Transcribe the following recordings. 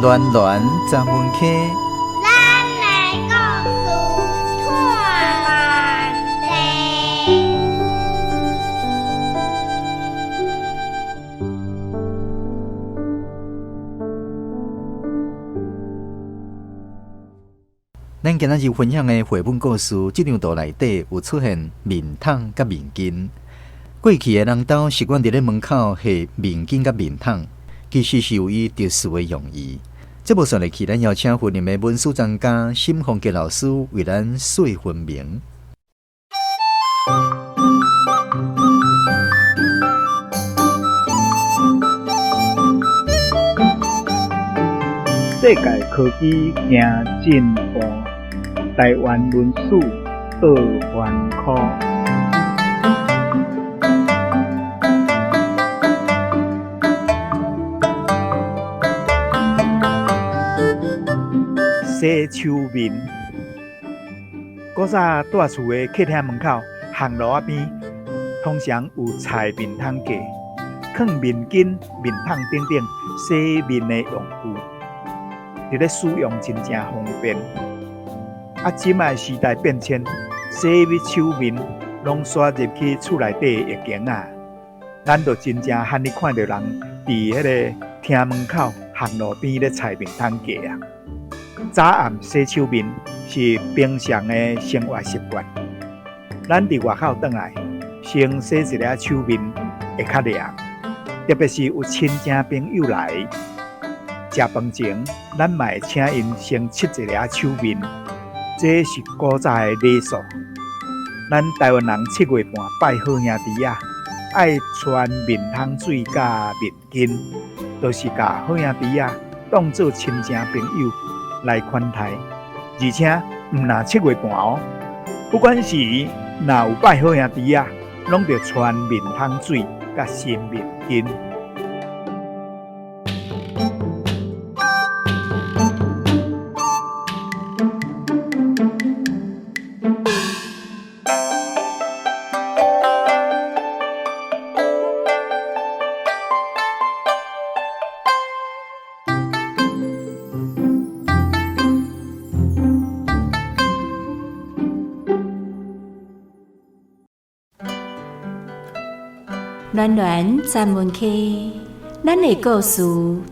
暖暖十分溪，咱的故事托万地。咱今仔日分享的绘本故事，這張圖內底有出現面桶佮面巾。過去的人兜習慣佇咧門口下面巾佮面桶，其實是有伊特殊的用意。節目煞落去，咱邀請雲林的文史專家沈鳳杰老師為咱細分明。世界科技行進步，台灣文史倒翻箍。洗手面，古早住厝的客廳門口、巷路仔邊，通常有菜面桶架，囥面巾、面桶等等洗面的用具，佇咧使用真正方便。啊，這擺時代變遷，洗手面攏煞入去厝內底的浴間啊，咱就真正罕咧看著人佇彼個廳門口、巷路邊咧菜面桶架啊。早暗洗手面是平常的生活習慣。咱佇外口轉來，先洗一下手面會較涼。特別是有親戚朋友來食飯前，咱嘛會請𪜶先拭一下手面，這是古早的禮數。咱台灣人七月半拜好兄弟仔，愛傳面桶水佮面巾，就是共好兄弟仔當做親戚朋友來款待，而且毋但七月半哦，不管是若有拜好兄弟仔，攏著傳面桶水佮新面巾。暖暖专门溪，咱的故事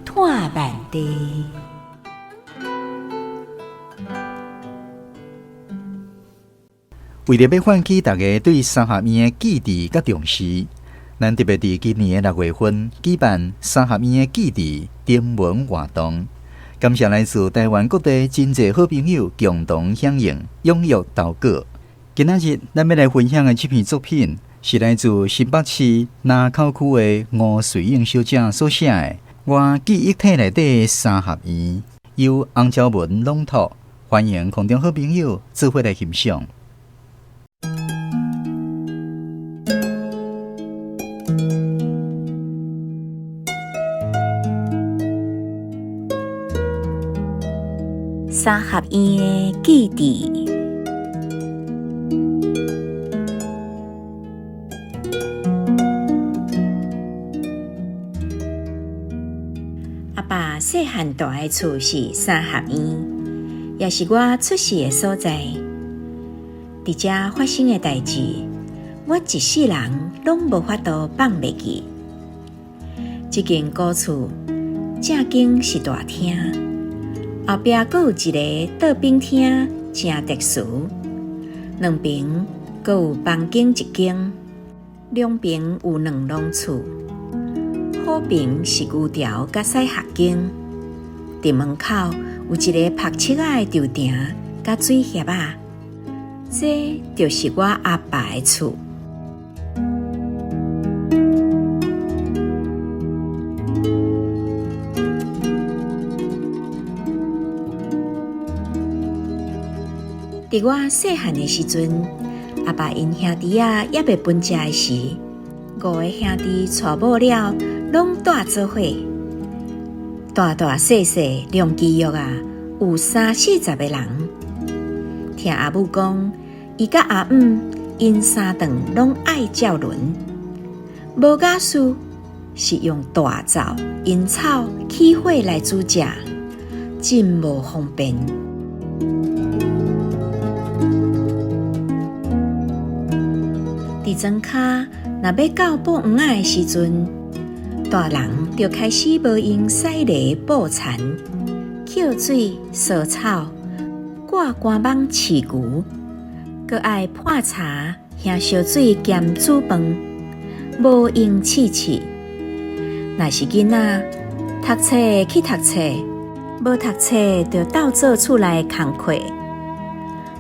拖慢地。為著欲喚起大家對三合院的記憶佮重視，咱特別佇今年的6月份舉辦三合院的記憶徵文活動。感謝來自台灣各地真濟好朋友共同響應，踴躍投稿。今仔日咱欲來分享的這篇作品，是來自新北市林口區的吳瑞英小姐所寫的《我記憶體內底的三合院》，由洪昭文朗讀，歡迎空中好朋友做伙來欣賞。三合院的記憶。阿爸細漢蹛的厝是三合院，也是我出世的所在。佇遮發生的代誌，我一世人攏無法度放袂記。這間古厝正間是大廳，後壁閣有一個桌賓廳，誠特殊。兩邊閣有房間一間，兩邊有兩廊厝。好邊是牛槽佮洗浴間，佇門口有一个曝漆仔的吊亭佮水匣仔，這就是我阿爸的厝。佇我細漢的時陣，阿爸𪜶兄弟仔猶未分食的時，五个兄弟娶某了，攏蹛做伙，大大細細量其約啊，有三四十個人。聽阿母講，伊佮阿姆𪜶三頓攏愛照輪，無家私是用大灶、引草起火來煮食，真無方便。佇莊跤若欲到布黃仔的時陣，大人就開始無閒洗犁布田、抾水、掃草、掛官網飼牛，閣愛潑柴、燃燒水兼煮飯，無閒試試。若是囡仔讀冊去讀冊，無讀冊就鬥做厝內工課。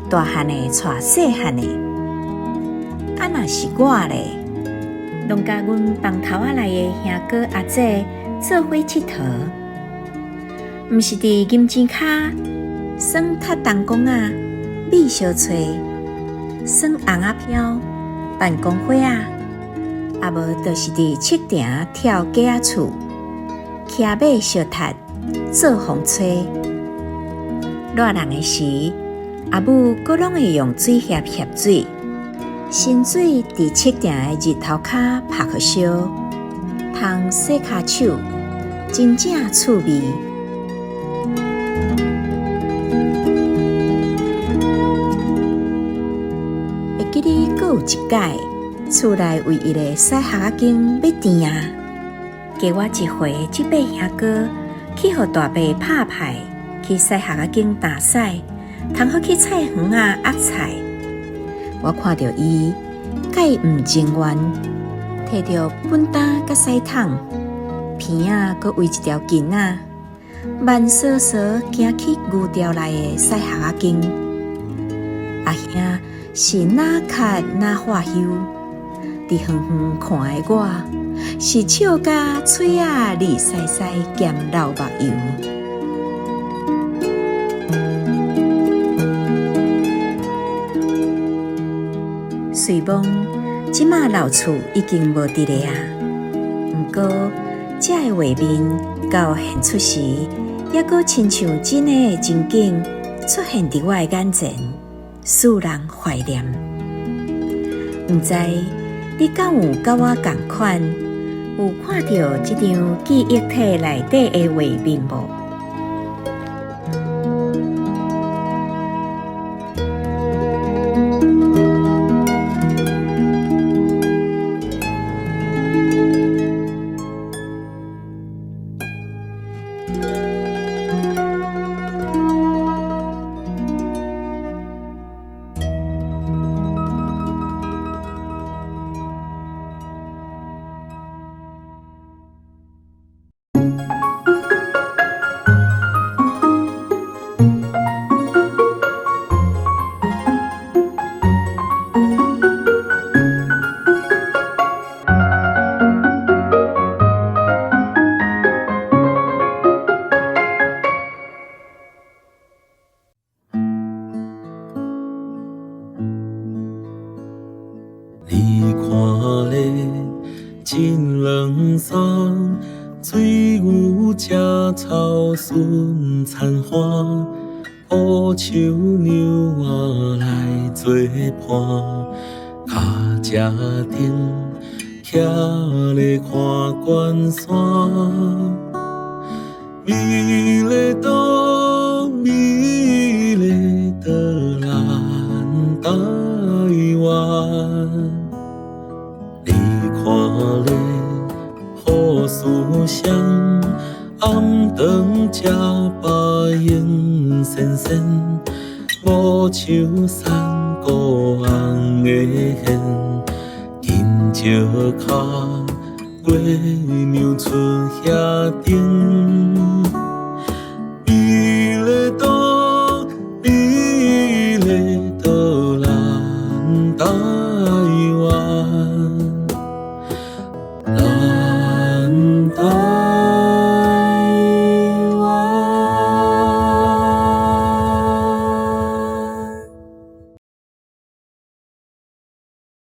大漢的帶細漢的，啊若是我咧，攏佮阮枋頭仔內的兄哥阿姐做伙𨑨迌，毋是佇金錢跤耍踢銅公仔、覕相揣、耍尪仔飄、扮公伙仔，啊無就是佇竹埕跳格仔厝、騎馬相踢、做風吹。熱人的時，阿母閣攏會用水箅箅水，新水佇竹埕的日頭跤拍予燒，通洗跤手，真正趣味。會記得閣有一擺，厝內唯一的洗箬仔間欲斷啊！加我一歲的這伯兄哥去予大伯拍敗，去洗箬仔間打洗，通好去菜園仔壓菜。我看著伊，蓋毋情願，提著畚擔佮屎桶，鼻仔閣圍一條巾仔，慢趖趖行去牛牢內的洗箬仔間。阿兄是若咳若喝休，佇遠遠看的我，是笑甲喙仔膩澀澀兼流目油。雖罔這馬老厝已經無佇咧啊，毋過這个畫面到現出時，猶閣親像真的情景出現佇我的眼前，使人懷念。毋知你敢有佮我仝款，有看著這張記憶體內底的畫面無？你看咧，真软爽，水牛食草顺田花，乌树娘仔来做伴，跤车顶徛咧看关山，美丽岛，美丽的咱台湾。你看咧，好思想，暗顿食饱闲仙仙，无树山谷红的线，金石跤，月娘出遐顶。